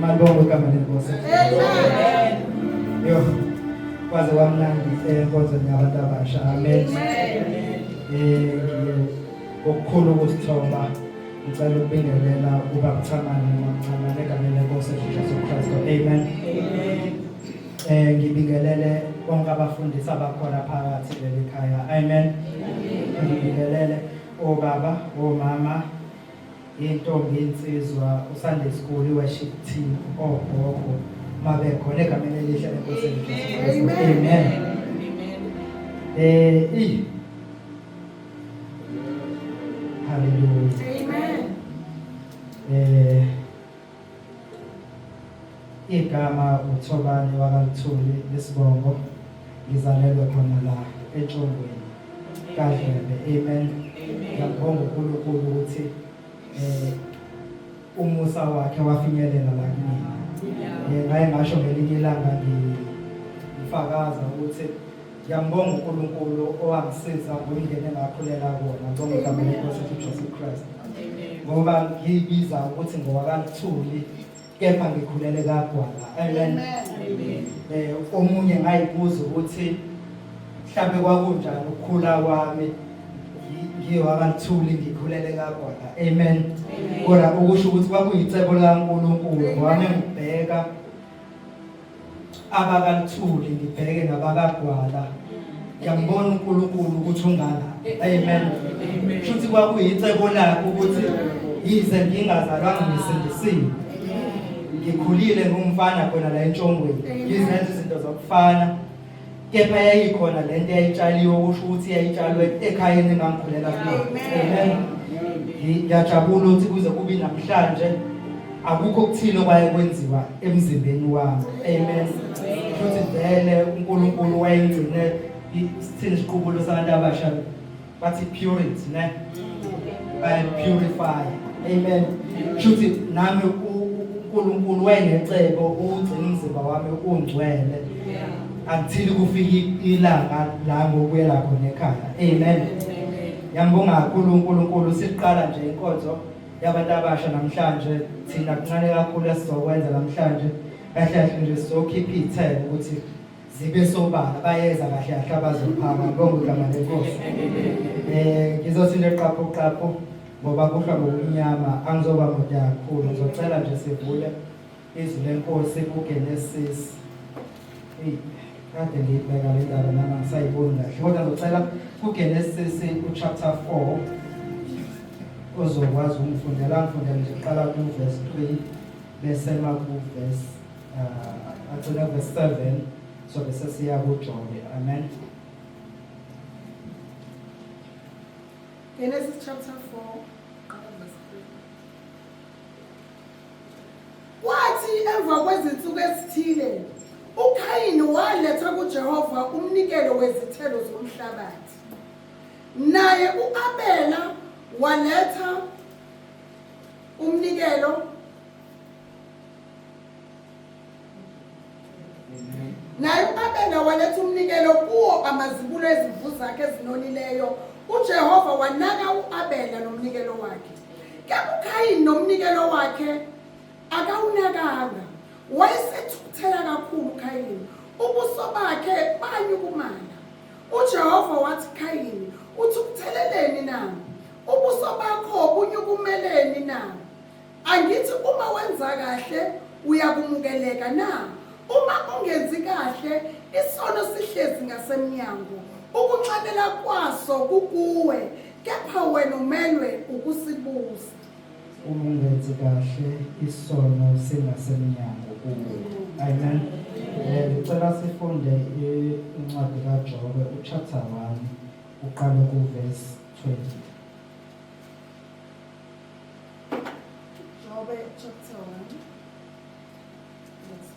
Malibongwe igama lenkosi. Amen. Yo. Kwaze kwamnandi enkonzweni yabantu abasha. Amen. Eh ngiye ngokukhulu ukuzithoba ngicela ukubingelela ubaba Thamane noMamncane egameni lenkosi Jesu Kristu. Amen. Amen. Eh ngibingelele bonke abafundisi abakhona phakathi leli khaya. Amen. Ngibingelele obaba, omama, intombi insizwa uSunday School iworship team ogogo mabekhona egameni elihle lenkosi yethu Jesu Kristu. Amen. Eh i Hallelujah. Amen. Eh igama uThobane wakaLuthuli isibongo ngizalelwe khona la eNtshongweni kaDlebe. Amen. Ngiyabonga uNkulunkulu ukuthi eh umusa wakhe wafinyelela la kumina. Eh ngaye ngasho ngelinye ilanga ngifakaza ukuthi ngiyambonga uNkulunkulu owangisiza ngomndeni engakhulela kuwona. Ngibonga igama lenkosi yethu Jesu Kristu. Ngoba ngiyibiza ukuthi ngowakaLuthuli kepha ngikhulele kaGwala. Amen. Eh omunye ngayibuza ukuthi mhlambe kwakunjani ukukhula kwami ngiwakaLuthuli ngikhulele kaGwala. Amen. Kodwa ukusho ukuthi kwakuyicebo likaNkulunkulu ngoba ngibheka abakaLuthuli ngibheke nabakaGwala ngiyambona uNkulunkulu ukuthi ungala. Amen. Shuthi kwakuyicebo lakhe ukuthi yize ngingazalwanga ngisindisiwe ngikhulile ngumfana khona la entshongweni ngizenza izinto zokufana kepha yayikhona lento yayitshaliwe okusho ukuthi yayitshalwe ekhayeni engangikhulela kulona. Amen. Ngiyajabula ukuthi kuze kube namhlanje akukho okuthile okwaye kwenziwa emzimbeni wami. Amen. Futhi vele uNkulunkulu wayengcine sithini isiqubulo sabantu abasha bathi purity ne by purify. Amen. Shuthi nami uNkulunkulu wayenecebo ukugcina umzimba wami ungcwele until kufika ilanga la ngokuyela khona ekhaya. Amen. Ngiyambonga kakhulu uNkulunkulu siqala nje inkonzo yabantu abasha namhlanje thina kuncane kakhulu esizokwenza namhlanje kahle kahle nje sizokhipha iy'thelo ukuthi zibe sobala bayeza kahle kahle abazophaka ngibonga igama lenkosi eh ngizothi nje qaphu qaphu ngoba kuhlwa ngokumnyama angizoba mude kakhulu ngizocela nje sivule izwi lenkosi kuGenesis eyi kade ngiyibheka le ndaba nami angisayiboni kahle kodwa ngizocela kuGenesis uchapter 4 ozokwazi ukungifundela ngifundele nje kuqala kuverse 3 bese makuverse uh, agcina verse 7 so bese siya kuJobe. Amen. Genesis chapter 4 qala verse 3. Kwathi emva kwezinsuku ezithile uKhayini waletha kuJehova umnikelo wezithelo zomhlabathi. Naye uAbela waletha umnikelo Naye u-Abela waletha umnikelo kuwo amazibulo ezimvu zakhe ezinonileyo. UJehova wanaka u-Abela nomnikelo wakhe. Kepha uKhayini nomnikelo wakhe akawunakanga. Wayesethukuthela kakhulu uKhayini, ubuso bakhe banyukumala. UJehova wathi Khayini, uthukutheleleni na? Ubuso bakho bunyukumeleni na? Angithi uma wenza kahle uyakumukeleka na? Uma ungenzi kahle isono sihlezi ngasemnyango, ukunxanela kwaso kukuwe, kepha wena umelwe ukusibusa. Uma ungenzi kahle isono singasemnyango kuwe. Amen. Eh ngicela sifunde incwadi kaJobe uchapter 1 uqale kuverse 20. Jobe chapter 1 verse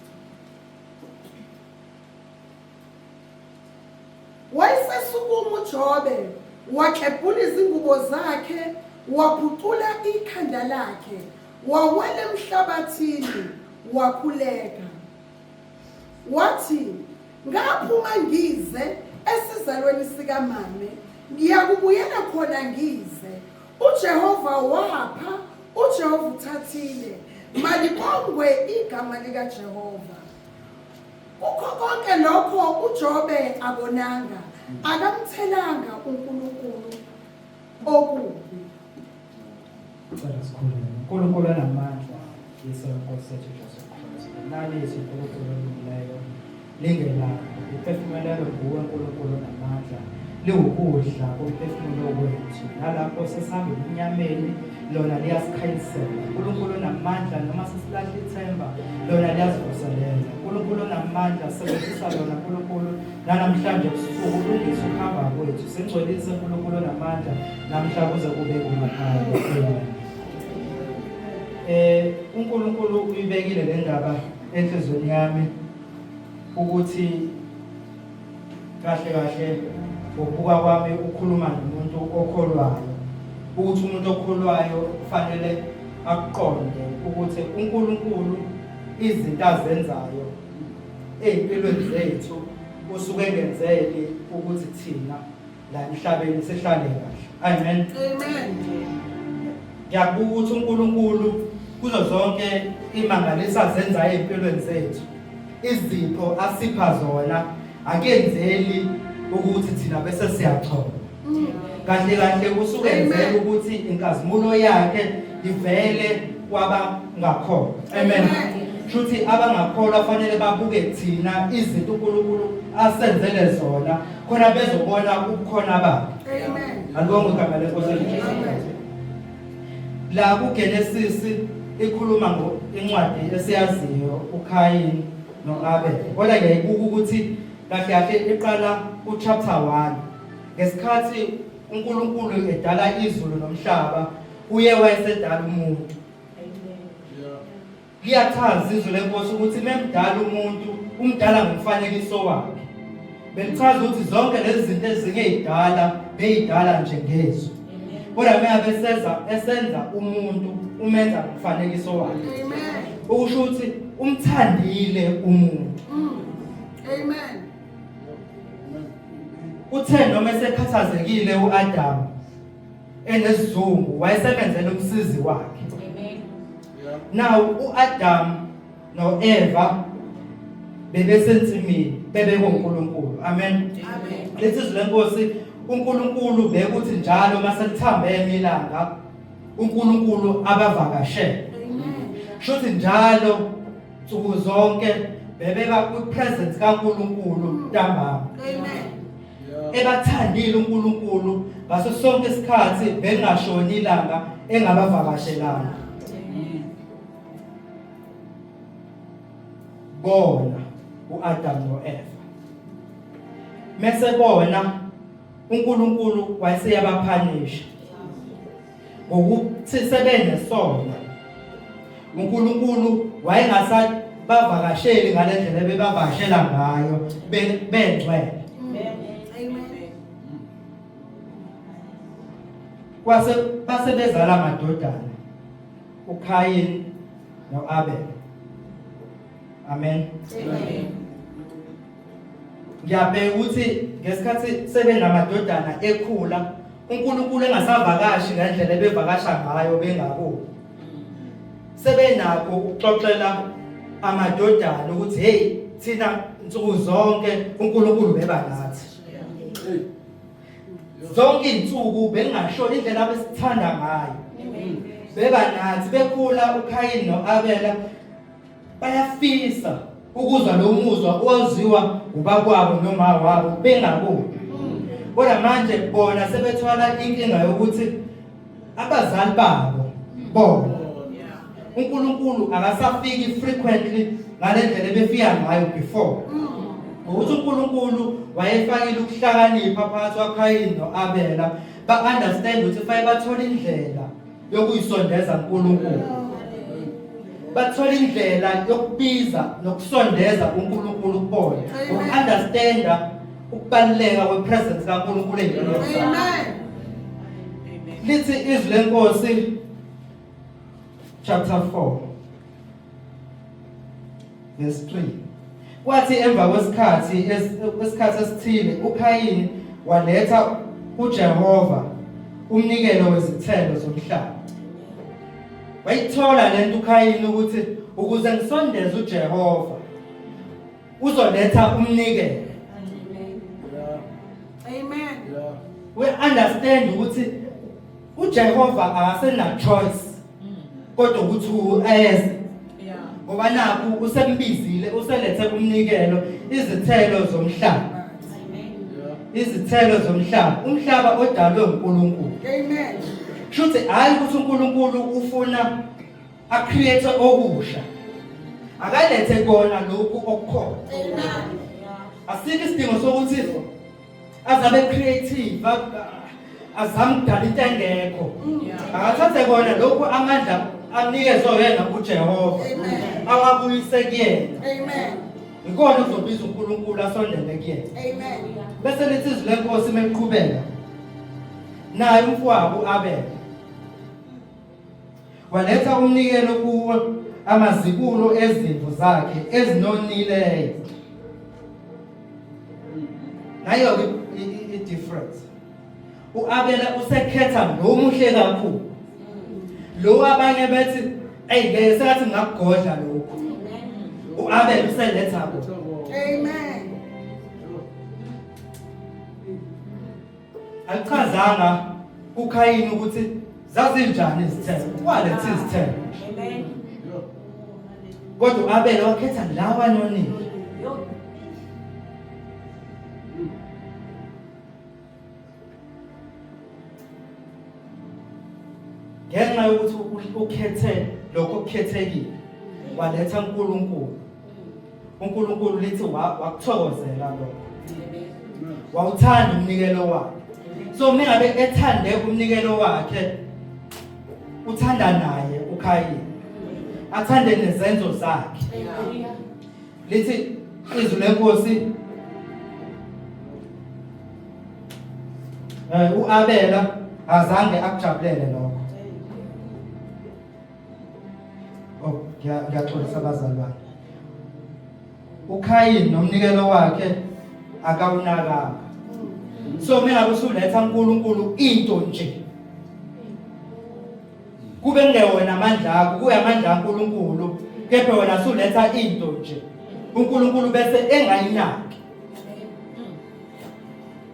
2. Wayesesukuma uJobe waklebhula izingubo zakhe waphucula ikhanda lakhe wawela emhlabathini wakhuleka wathi ngaphuma ngize esizalweni sikamame ngiyakubuyela khona ngize uJehova wapha uJehova uthathile Malibongwe igama likaJehova. Kukho konke lokho uJobe akonanga, akamthelanga uNkulunkulu okubi. Cela sikhuleke. uNkulunkulu onamandla, Yesu Nkosi yethu Jesu Kristu. Nali izwi uNkulunkulu olungileyo lingelakho. Liphefumulelwe nguwe uNkulunkulu onamandla. Liwukudla komphefumulo wethu. Nalapho sesihamba ebumnyameni lona liyasikhanyisela. uNkulunkulu onamandla noma sesilahle ithemba lona liyasivuselela. uNkulunkulu onamandla sebenzisa lona uNkulunkulu nanamhlanje busuku ulungise ukuhamba kwethu. Singcwelise uNkulunkulu onamandla namhla kuze kube kunaphakade. Amen. UNkulunkulu uyibekile le ndaba enhlizweni yami ukuthi kahle kahle ngokubuka kwami ukhuluma nomuntu okholwayo ukuthi umuntu okholwayo kufanele akuqonde ukuthi uNkulunkulu izinto azenzayo ezimpilweni zethu usuke engenzeli ukuthi thina la emhlabeni sihlale kahle. Amen. Amen. Ngiyabuka ukuthi uNkulunkulu kuzo zonke imangaliso azenzayo ezimpilweni zethu izipho asipha zona akenzeli ukuthi thina bese siyachoma kahle kahle usuke enzela ukuthi inkazimulo yakhe ivele kwabangakholwa. Amen. Shuthi abangakholwa fanele babuke thina izinto uNkulunkulu asenzele zona khona bezobona ubukhona bakhe. Amen. Alibonge igama lenkosi uJesu Kristu. La kuGenesis ikhuluma ngo incwadi esiyaziyo uKayin noAbel. Kodwa ngiyayibuka ukuthi kahle kahle iqala kuchapter 1. Ngesikhathi uNkulunkulu edala izulu nomhlaba uye wayesedala umuntu. Liyachaza izwi lenkosi ukuthi memdala umuntu umdala ngomfanekiso wakhe. Belichaza ukuthi zonke lezi zinto ezinye ezidala beyidala nje ngezwi. Kodwa mengabe seza esenza umuntu umenza ngomfanekiso wakhe. Amen. Ukusho ukuthi umthandile umuntu. Amen. Uthe noma esekhathazekile uAdam enesizungu wayesebenzela umsizi wakhe. Amen. Now uAdam noEva bebesensimini bebekuNkulunkulu. Amen. Amen. Lithi izwi lenkosi uNkulunkulu bekuthi njalo maselithambe emilanga uNkulunkulu abavakashele. Amen. Shuthi njalo nsuku zonke bebeba kwi-presence kaNkulunkulu ntambama. Amen. Ebathandile uNkulunkulu ngaso sonke isikhathi bengashoni ilanga engabavakashelanga. Bona uAdam noEva. Mese bona uNkulunkulu wayeseyabaphanisha ngokuthi sebenesono. uNkulunkulu wayengasabavakasheli ngalendlela ebebavakashela ngayo bengcwele. Amen. Kwase base bezala amadodana uKayin noAbel. Amen. Amen. Ngiyabheka ukuthi ngesikhathi sebenamadodana ekhula uNkulunkulu engasavakashi ngendlela ebevakasha ngayo bengakubo. Sebenakho ukuxoxela amadodana ukuthi hey thina nsuku zonke uNkulunkulu beba nathi. Zonke izinsuku bengashona indlela abesithanda ngayo. Beba nathi bekhula uKayin noAbela bayafisa ukuzwa lo muzwa owaziwa ubakwabo noma wabo bengakude. Kodwa manje bona sebethwala inkinga yokuthi abazali babo bona uNkulunkulu akasafiki frequently ngalendlela ebefika ngayo before. Ngokuthi uNkulunkulu wayefakile ukuhlakanipha phakathi kwaKhayini noAbela ba understand ukuthi fanele bathole indlela yokuyisondeza kuNkulunkulu. Bathola indlela yokubiza nokusondeza uNkulunkulu kubona. Uku-understanda ukubaluleka kwe-presence kaNkulunkulu ey'mpilweni zabo. Amen. Lithi izwi lenkosi chapter 4 verse 3. Kwathi emva kwesikhathi esikhathi esithile uKhayini waletha kuJehova umnikelo wezithelo zomhlaba. Wayithola lento uKhayini ukuthi ukuze ngisondeze uJehova uzoletha umnikelo. Amen. We understand ukuthi uJehova akasena choice kodwa ukuthi ueze. Ngoba nakhu usembizile uselethe umnikelo izithelo zomhlaba. Izithelo zomhlaba, umhlaba odalwe uNkulunkulu. Amen. Shuthi hayi ukuthi uNkulunkulu ufuna acreate okusha. Akalethe kona lokhu okukhona. Amen. Asikho isidingo sokuthi azabe creative azame ukudala into engekho. Akathathe kona lokhu amandla amnikezwe yena uJehova. Awabuyise kuyena. Amen. Ikona uzobiza uNkulunkulu asondele kuyena. Amen. Bese lithi izwi lenkosi meliqhubeka. Naye umfowabo uAbel waletha umnikelo kuwo amazibulo ezimvu zakhe ezinonileyo. Nayo ke i-difference. UAbela usekhetha lo muhle kakhulu. Lo abanye bethi eyi ngeke sengathi ngingakugodla lokhu. UAbela useletha ko. Amen. Alichazanga uKhayini ukuthi zazinjani izithelo. Waletha izithelo. Amen. Kodwa uAbela wakhetha lawa anonile. Ngenxa yokuthi ukhethe lokho okukhethekile waletha uNkulunkulu. uNkulunkulu lithi wakuthokozela lokho. Wawuthanda umnikelo wakhe. So mengabe ethande umnikelo wakhe uthanda naye uKhayini. Athande nezenzo zakhe. Lithi izwi lenkosi uAbela azange akujabulele lokho. Oh, ngiyaxolisa abazalwane. uKhayini nomnikelo wakhe akawunakanga. So mina usuletha uNkulunkulu into nje. Kube kungewona amandla akho, kuye amandla kaNkulunkulu, kepha wena suletha into nje. uNkulunkulu bese engayinaki.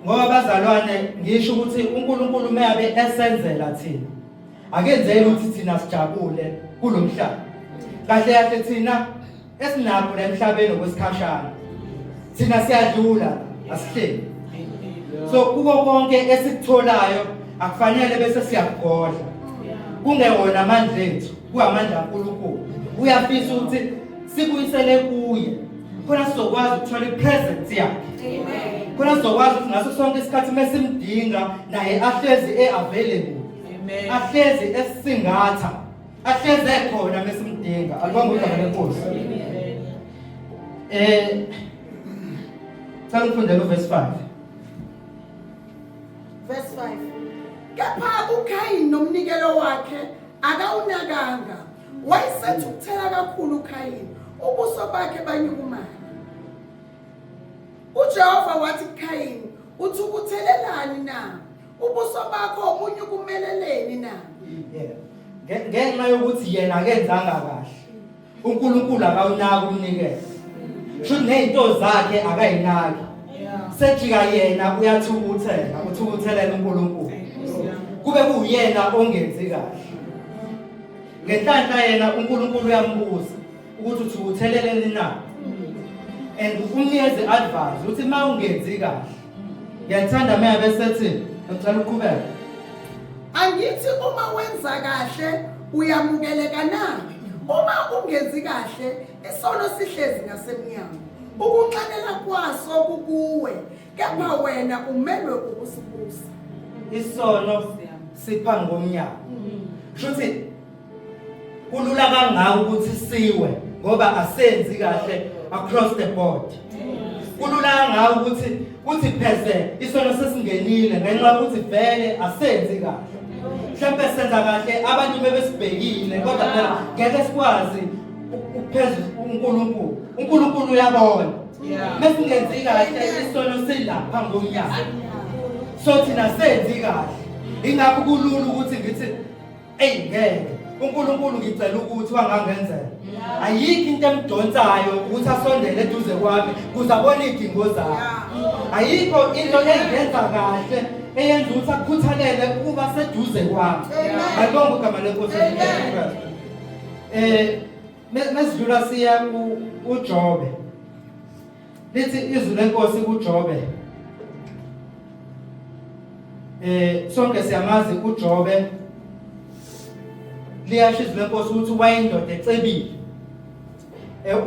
Ngoba bazalwane ngisho ukuthi uNkulunkulu meyabe esenzela thina. Akenzeli ukuthi thina sijabule kulomhlaba. Kahle kahle thina esinakho la emhlabeni okwesikhashana. Thina siyadlula asihleli. So kuko konke esikutholayo akufanele bese siyakugodla. Kungewona amandla ethu, kuamandla kaNkulunkulu. Uyafisa ukuthi sibuyisele kuye. Khona sizokwazi ukuthola ipresence yakhe. Amen. Khona sizokwazi ukuthi ngaso sonke isikhathi mesimdinga naye ahlezi e-available. Amen. Ahlezi esisingatha. Ahlezi ekhona mesimdinga. Alibonge igama lenkosi. Cela ngifundele uverse 5. Verse 5. Kepha uKhayini nomnikelo wakhe akawunakanga. Wayesethukuthela kakhulu uKhayini, ubuso bakhe banyukumala. UJehova wathi kuKhayini, uthukuthelelani na? Ubuso bakho bunyukumeleleni na? Yeah. Ngenxa yokuthi yena akenzanga kahle. uNkulunkulu akawunaki umnikelo. Shuthi nezinto zakhe akayinaki. Sejika yena uyathukuthela, uthukuthelela uNkulunkulu. Kube kuwuyena ongenzi kahle. Ngenhlanhla yena uNkulunkulu uyambuza ukuthi uthukutheleleni na. And umnikeze advice ukuthi uma ungenzi kahle. Ngiyathanda uma besethi ngicela uqhubeke. Angithi uma wenza kahle uyamukeleka na? Uma ungenzi kahle isono sihlezi ngasemnyango. Ukunxanela kwaso kukuwe, kepha wena umelwe ukusibusa. Isono siphambi komnyango. Shuthi kulula kangaka ukuthi siwe ngoba asenzi kahle across the board. Kulula kangaka ukuthi kuthi pheze isono sesingenile ngenxa yokuthi vele asenzi kahle. Mhlawumbe senza kahle abantu bebesibhekile kodwa phela ngeke sikwazi ukupheza uNkulunkulu. uNkulunkulu uyabona. Mesingenzi kahle isono silapha ngomnyango. So thina senzi kahle. Ingakho kulula ukuthi ngithi eyi ngeke. uNkulunkulu ngicela ukuthi wangangenzela. Ayikho into emdonsayo ukuthi asondele eduze kwami kuze abone izidingo zami. Ayikho into engenza kahle eyenza ukuthi akhuthalele ukuba seduze kwami. Ayibonge igama lenkosi uJesu Kristu. Mesidlula siya kuJobe. Lithi izwi lenkosi kuJobe. Sonke siyamazi uJobe. Liyasho izwi lenkosi ukuthi wayindoda ecebile.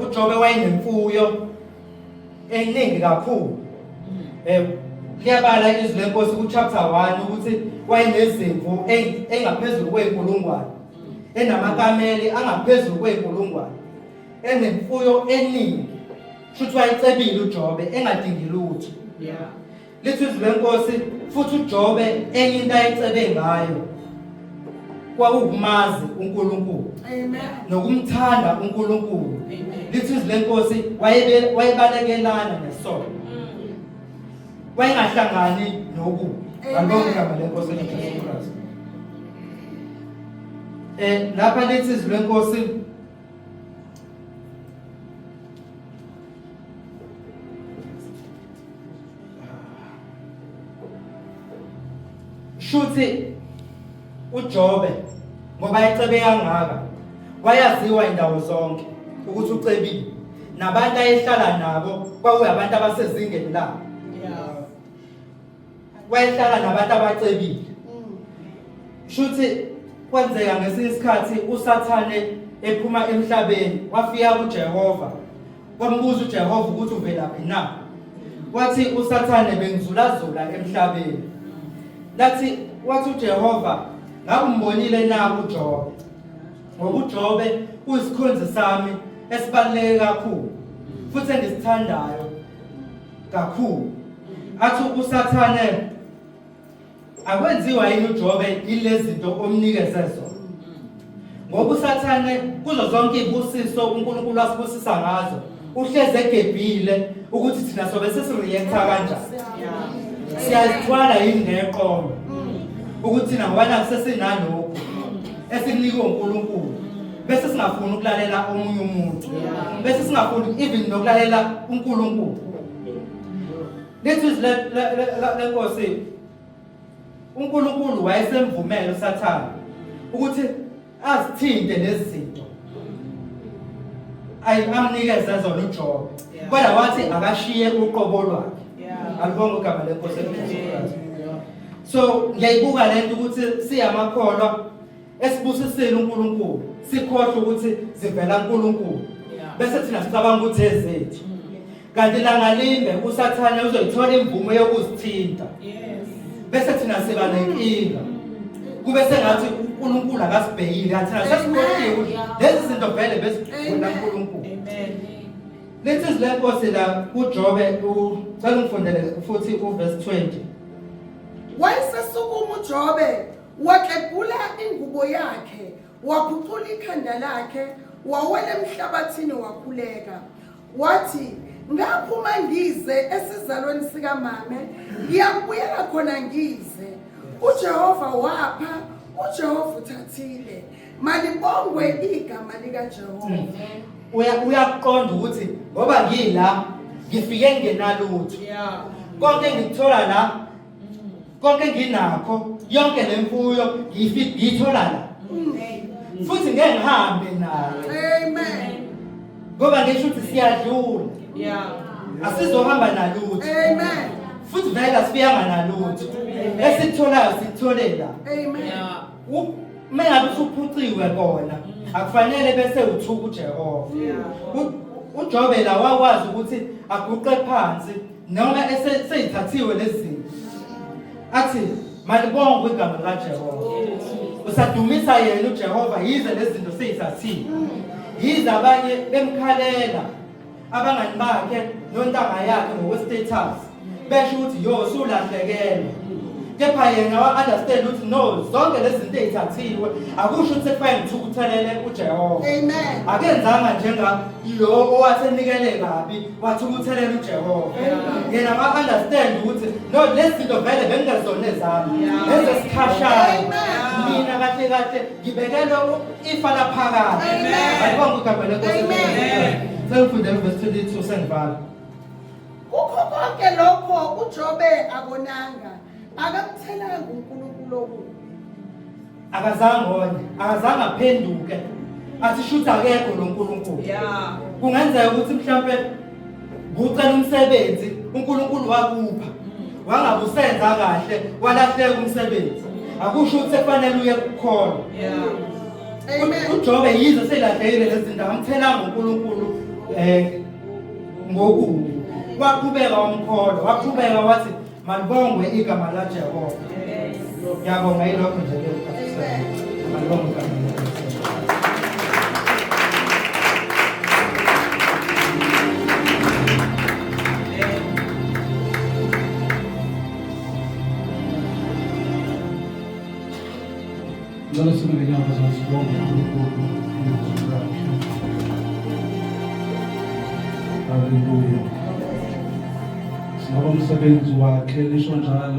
UJobe wayenemfuyo eningi kakhulu. Liyabala izwi lenkosi ku chapter 1 ukuthi wayenezimvu engaphezulu kwezinkulungwane, enamakameli angaphezulu kwezinkulungwane, enemfuyo eningi. Futhi wayecebile uJobe engadingi lutho. Lithi izwi lenkosi futhi uJobe enye into ayecebe ngayo kwakuwukumazi uNkulunkulu. Amen. Nokumthanda uNkulunkulu. Lithi izwi lenkosi wayebalekelana nesono. Wayengahlangani nokubi. Alibonge igama lenkosi uJesu Kristu. Lapha lithi izwi lenkosi shuthi uJobe ngoba ecebe kangaka wayaziwa indawo zonke ukuthi ucebile nabantu ayehlala nabo kwakuyabantu abasezingeni labo. Wayehlala nabantu abacebile. Shuthi kwenzeka ngesinye isikhathi uSathane ephuma emhlabeni wafika kuJehova, wambuza uJehova ukuthi uvelaphi na. Wathi uSathane bengizulazula emhlabeni. Lathi wathi uJehova ngakumbonile na uJobe, ngoba uJobe uyisikhonzi sami esibaluleke kakhulu futhi engisithandayo kakhulu. Athi uSathane akwenziwa yini uJobe ilezinto omnikeze zona, ngoba uSathane kuzo zonke izibusiso uNkulunkulu asibusisa ngazo uhleze egebhile ukuthi thina sobe sesireacta kanjani. Siyazithwala yini ngeqolo ukuthi thina ngoba naku sesinalokhu esikunikwe uNkulunkulu bese singafuni ukulalela omunye umuntu, bese singafuni even nokulalela uNkulunkulu. Lithi izwi lenkosi uNkulunkulu wayesemvumela uSathane ukuthi azithinte lezi zinto amnikeze zona uJobe, kodwa wathi akashiye uqobo lwakhe. Alibonge igama lenkosi uJesu Kristu. So ngiyayibuka lento ukuthi siyamakholwa esibusisile uNkulunkulu, sikhohlwe ukuthi zivela kuNkulunkulu, bese thina sicabanga ukuthi ezethu, kanti langalimbe uSathane uzoyithola imvume yokuzithinta, bese thina siba nenkinga, kube sengathi uNkulunkulu akasibhekile, kanti thina sesikhohliwe ukuthi lezi zinto vele bezivela kuNkulunkulu. Lithi izwi lenkosi la kuJobe, ucela ungifundele futhi uverse 20. Wayesesukuma uJobe waklebhula ingubo yakhe, waphucula ikhanda lakhe, wawela emhlabathini wakhuleka. Wathi, ngaphuma ngize esizalweni sikamame, ngiyakubuyela khona ngize. uJehova wapha, uJehova uthathile. Malibongwe igama likaJehova. Uyaqonda ukuthi ngoba ngila ngifike ngingenalutho. Konke engikuthola la, konke enginakho, yonke le mfuyo ngiyithola la. Futhi ngeke ngihambe nayo. Amen. Ngoba ngisho ukuthi siyadlula. Asizohamba nalutho. Amen. Futhi vele asifiyanga nalutho. Esikutholayo sikuthole la. Amen. Uma ngabe usuphuciwe kona, akufanele bese uthuka uJehova. uJobe la wakwazi ukuthi aguqe phansi noma eseyithathiwe lezi zinto, athi malibongwe igama likaJehova. Usadumisa yena uJehova yize lezi zinto seyithathiwe, yize abanye bemkhalela abangani bakhe nontanga yakhe ngokwe-status besho ukuthi yo usulahlekelwe, kepha yena wa-understand ukuthi no, zonke lezi zinto ey'thathiwe akusho ukuthi sekufanele ngithukuthelele uJehova. Amen. Akenzanga njenga lo owasenikele kabi wathukuthelela uJehova. Yena wa-understand ukuthi no, lezi zinto vele bengingezona ezami, ezesikhashana. Mina kahle kahle ngibekelwe ifa laphakade. Amen. Ayibonge igama lenkosi. Amen. Sengifundele verse 22 sengivala. Kukho konke lokho uJobe akonanga, akamthelanga uNkulunkulu okubi. Akazange one, akazange aphenduke. Athi shuthi akekho lo Nkulunkulu. Kungenzeka ukuthi mhlampe ngucela umsebenzi uNkulunkulu wakupha. Wangabe usenza kahle, walahleka umsebenzi. Akusho ukuthi sekufanele uye kukholwa. Amen. UJobe yize selahlekile lezi zinto amthelanga uNkulunkulu ngokubi. Waqhubeka wamkholwa, waqhubeka wathi malibongwe igama laJehova. Ngiyabonga yilokho nje ke. Amen. Malibongwe igama laJehova. Ngicela sime ngenyawo bazalwane sibonge uNkulunkulu ngezwi lakhe. Haleluya. Singaba umsebenzi wakhe lisho njalo.